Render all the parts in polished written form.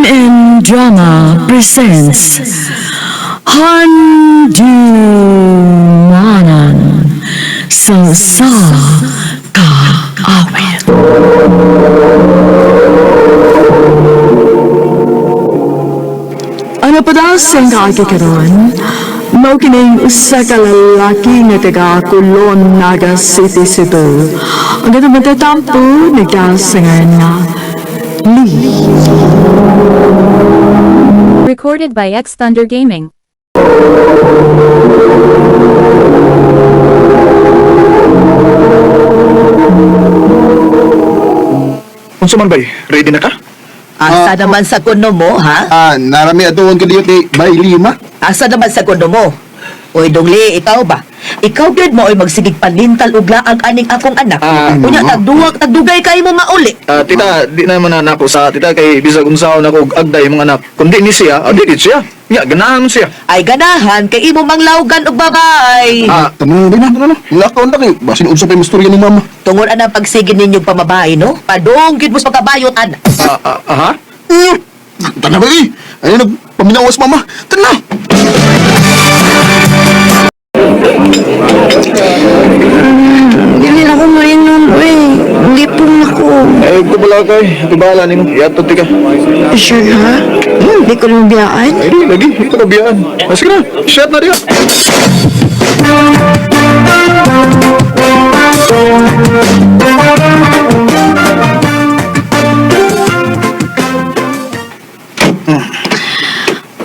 MN Drama presents Handumanan sa Sa Kaawit. Ano pa daw siyang kaagi karon? Mao kining usa ka lalaki nga taga Colon, Naga City, Cebu. Ang gatong matatampo nagkasangan nga Lee. Recorded by X Thunder Gaming. Unsa man bay? Ready na ka? Asa naman sa kuno mo, ha? Ah, narami atuon ka diyot ni Bay Lima. Asa naman sa kuno mo? Uy, Dongli, ikaw ba? Ikaw gyud mo oy magsigig panintal og laag aning akong anak. Ah, Unya no. tagduwag tagdugay kay mo mauli. Ah, tita, di naman na nako sa tita kay bisag unsaon ako og agday mong anak. Kundi ni siya, ah, di gid siya. Nya ganahan siya. Ay ganahan kay imo manglawgan og babay. Ah, Tama na din na, na. Lakaon na kayo. Basin unsa pa yung istorya ni mama. Tungod anang pagsigid ninyo pamabae, no? Padung gyud mo sa pagkabayot ana. ah, ah, aha. Eh, Tana ba eh? Ayun, nagpaminawas mama. Tana! Dili na ko mainom, uy. Lipong ako. Eh, ko bala kay, ako bahala nimo. Yato ti ka. Sure ha? Hindi ko lang biyaan. Ay, di lagi, di ko biyaan. Ah, sige na, shot na diya.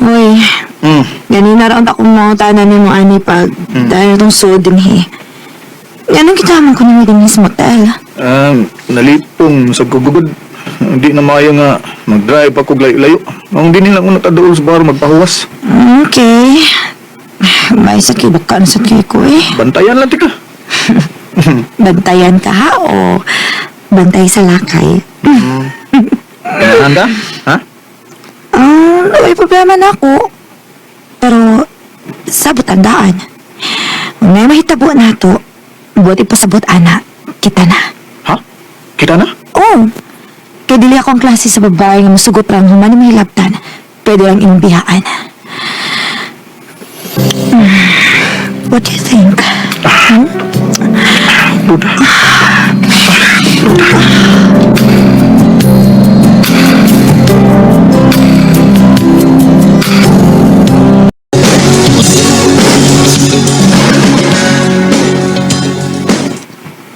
Uy, ganina raon akong mga tanan ni mo ani pag dahil itong sod din he. Anong kita man ko nimo din sa motel? Nalipong sa gugugod. Hindi na maayo nga mag-drive ako layo-layo. Ang di nila ko nataduol sa bar magpahuwas. Okay. May sa kibukan sa kay ko eh. Bantayan lang tika. Bantayan ka ha o bantay sa lakay? Ganahan ka? Ha? Ah, may problema na ako. Pero, sabot ang daan. May mahitabo na to. Buot ipasabot, ana. Kita na. Ha? Kita na? Oo. Kay dili ako ang klase sa babae nga musugot ra ang human ni mahilabtan. Pwede lang imong bihaan. What do you think? Buda.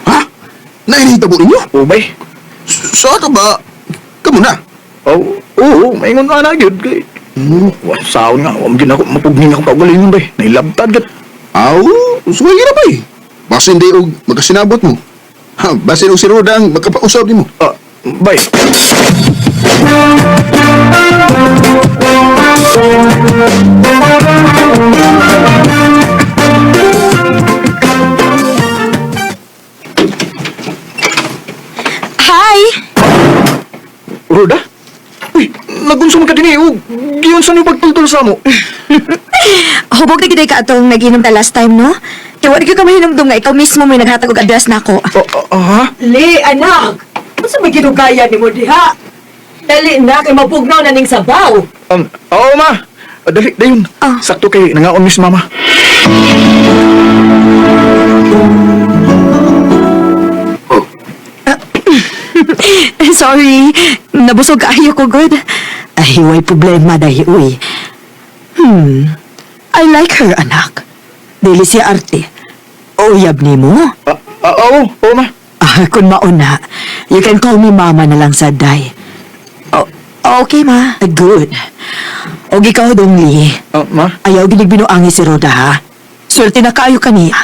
Ha? Nainita po ninyo? Ubay. Sa ato ba? Kamu na. Oh, oo, maingon na na gyud kay. Wa saon nga, wa gyud ako mapugning ako kaugalingon bay. Nailabtad gyud. Aw, suway na ba eh. Basin di og magkasinabot mo. Ha, basin og si Roda ang magkapausap nimo. Ah, bay. Hi! Roda? Uy, nagunso man ka dinhi og giunsa niyo pagtultol sa amo. Hubog na gid ka atong nag-inom ta last time, no? Kaya wala gyud ka mahinumdum nga ikaw mismo may naghatag og address nako. Oh, ah, ha? Li, anak! Unsa may ginugaya nimo diha? Dali na kay mapugnaw na ning sabaw. Oo ma. Ah, dali, dayon. Ah. Sakto kay nangaon miss mama. Sorry, nabusog kaayo ko good. Ay, way problema dahi, uy. I like her, anak. Dili siya arte. Uyab nimo? Ah, ah, oo, oo ma. Ah, kung mauna, you can call me mama na lang sa day. Oh, okay, ma. Good. Og ikaw, Dongli, Ah, ma. ayaw ginig binuangi si Roda, ha? Swerte na kaayo kaniya.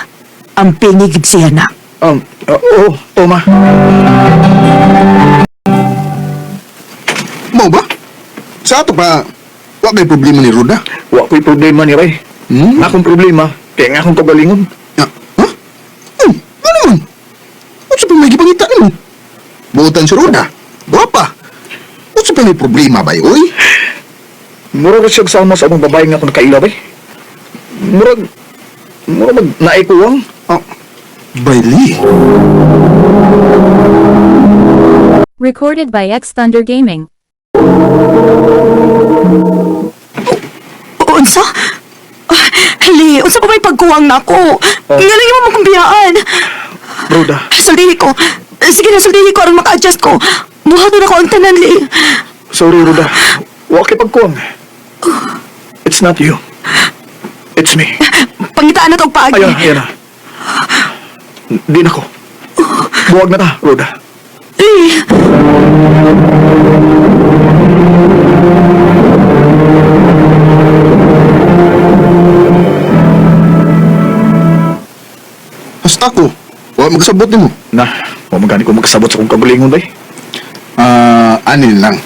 Ang pingig siya na. Ah, oo, oo ma. Mao ba? Sa ato pa, wa kay problema ni Roda. Wa ko'y problema ni Ray. Hmm? Akong problema, kay nga akong kaugalingon. Ah, ha? Ano man? Unsa pa may gipangita nimo? Buotan si Roda. Guwapa. Unsa pa may problema ba, oy? Murag siya sama sa akong babae nga ako nakaila bay. Murag murag mag naikuwang. Ah, Bailey. Recorded by X Thunder Gaming. Unsa? Ah, Li, unsa pa may pagkuwang nako? Oh. Nga lang imo makumbiyaan. Roda, Sultihi ko. Sige na, sultihi ko aron maka-adjust ko. Buhaton ako ang tanan, Li. Sorry, Roda. Wa kay pagkuwang. It's not you. It's me. Pangitaan na to og paagi. Ayan, ayan na. Di na ko. Buwag na ta, Roda. Li. Hasta ko. Wa magkasabot nimo. Na, wa man gani ko magkasabot sa kong kagulingon bay. Ah, anin lang.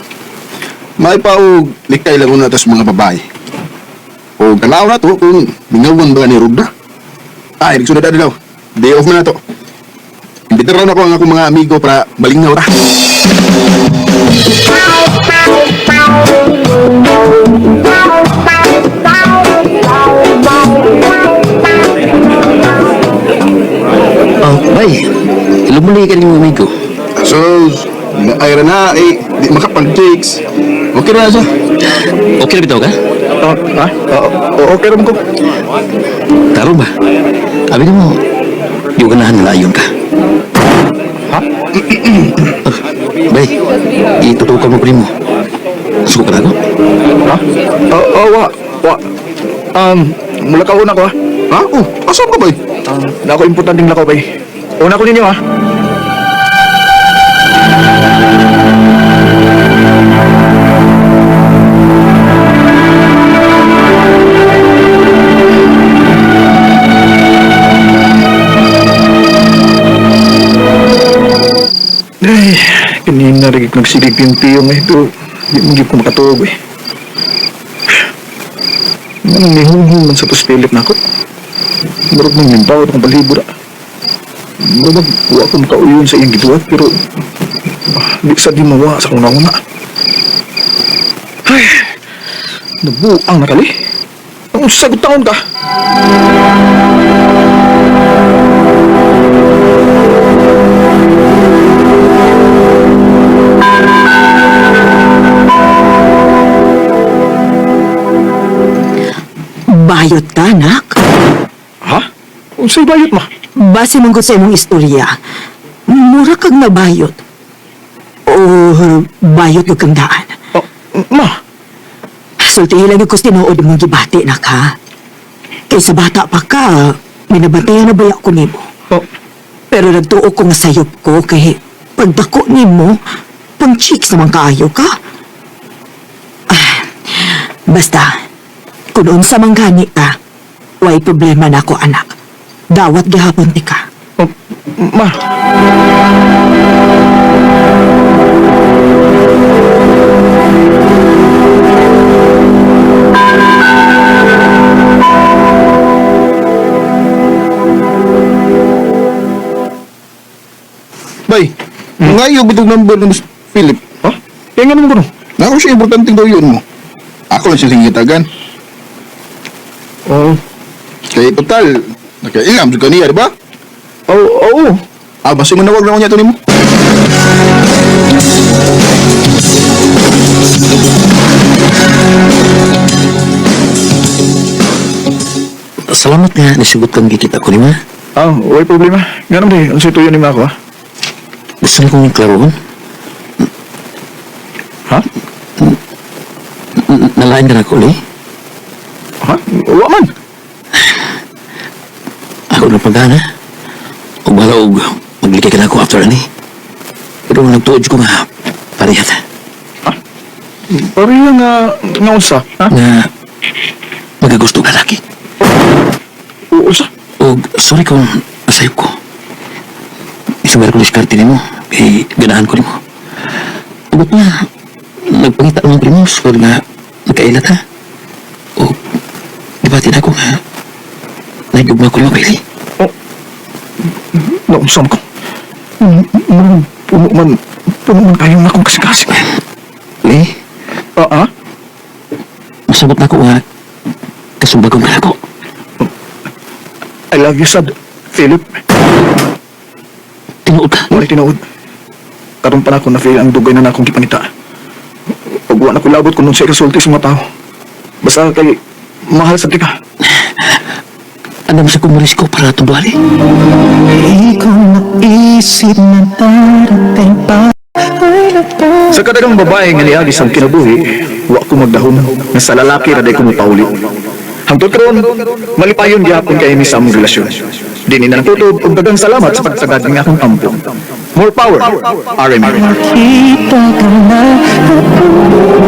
May pa og likay lang una tas mga babae. O tanaw na to kung mingawan ba ni Rugda. Ay, nagsunod na daw. Day off na na to. Imbitaran ako ang akong mga amigo para malingaw ra. Oh, bay. Lumuli ka rin amigo. So, ay ra na eh, di makapag-takes. Okay ra siya. Okay na bitaw ka? Ah, ha? Ah, okay ra man ko. Karon ba? Abi mo, di ko ganahan nga ayon ka. Ha? Bay, itutukan mo ko mo. Suko ka na ako? Ha? Oh, oh, wa. Wa. Mula ka una ko ha. Ha? Oh, asa ka ba? Na ako importanteng lakaw bay. Una ko ninyo ha. Ay, kanina rin nagsigig yung piyong eh, pero di mo gyud ko makatuog eh. Anong nihunghung man sa tuspilit na ako? Murag mong limbaw akong balhibo na. Murag wa ko makauyon sa iyang giduhat pero di sa di mawa sa kong nauna. Ay, nabuang nakali. Ang sagot taon ka. Bayot ka, anak. Ha? Unsay bayot ma? Base man gud sa imong istorya, mura kag nabayot. O bayot gyud kang daan. Oh, ma, Sultihi lang gyud ko sa tinuod imong gibati nak ha. Kay sa bata pa ka, minabantayan na baya ko nimo. oh, Pero nagtuo ko nga sayop ko kay pagdako nimo, pang chicks naman kaayo ka. Ah, basta, kung unsa man gani ka, way problema na ako anak. Dawat gihapon ti ka. oh, ma. Bay, ngayo bitong number ni Miss Philip. Ha? Kaya nga naman ko no. Nako siya importante daw yun mo. Ako lang siya singitagan. Oo. Kay total, nakailam jud kaniya, di ba? Oo, oo. Ah, basta manawag na ko niya to nimo. Salamat nga nisugot kang gikita ko ni ma. Ah, way problema. Nga naman di, unsay tuyo ni ma ako ha? Gusto na kong klaroon. Ha? Nalain ka na ako, Lee. Ha? Wa man. Ako na pagana. O bahala og maglikay ka na ako after ani. Pero nagtuod ko nga parehata. Pareha nga, nga unsa, ha? Nga magagusto ka laki. Unsa? Og sorry kung nasayop ko. Isubar ko diskarte nimo kay ganahan ko nimo. Ubot na nagpangita ng primos pero nga nagkailat ha. O debate na ako nga nagugma ko nimo Kylie. Oh. Naunsa man ko. Puno man, puno man kayo na akong kasing-kasing. Lee, Ah, ah? masabot na ako nga kasumbagon ka na ako. I love you, sad. Philip. Tinuod ka. Wala tinuod. Karon pa na ako na-feel ang dugay na na akong gipangita. Ug wa na ko labot kung unsay kasulti sa mga tao. Basta kay mahal sa tika. Andam sa kumulis ko para itong buhali. Sa kadagang babae nga niagi sa kinabuhi, wa ko magdahom nga sa lalaki ra day ko mopauli. Hangtod karon, malipayon gyapon kay mi sa among relasyon. Dini na lang tutob ug daghang salamat sa pagsagad ng akong ampo. More power, RMR.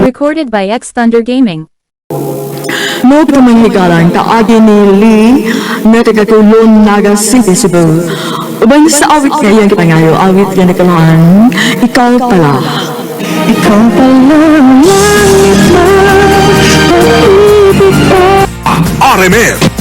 Recorded by X Thunder Gaming. Mo pamanghigalan kaagi ni Lee na taga Kulon, Naga City, Cebu. Uban sa awit nga iyang gipangayo, awit nga nakalaan, Ikaw Pala. Ikaw pala ang langit na pag-ibig ko. RMN.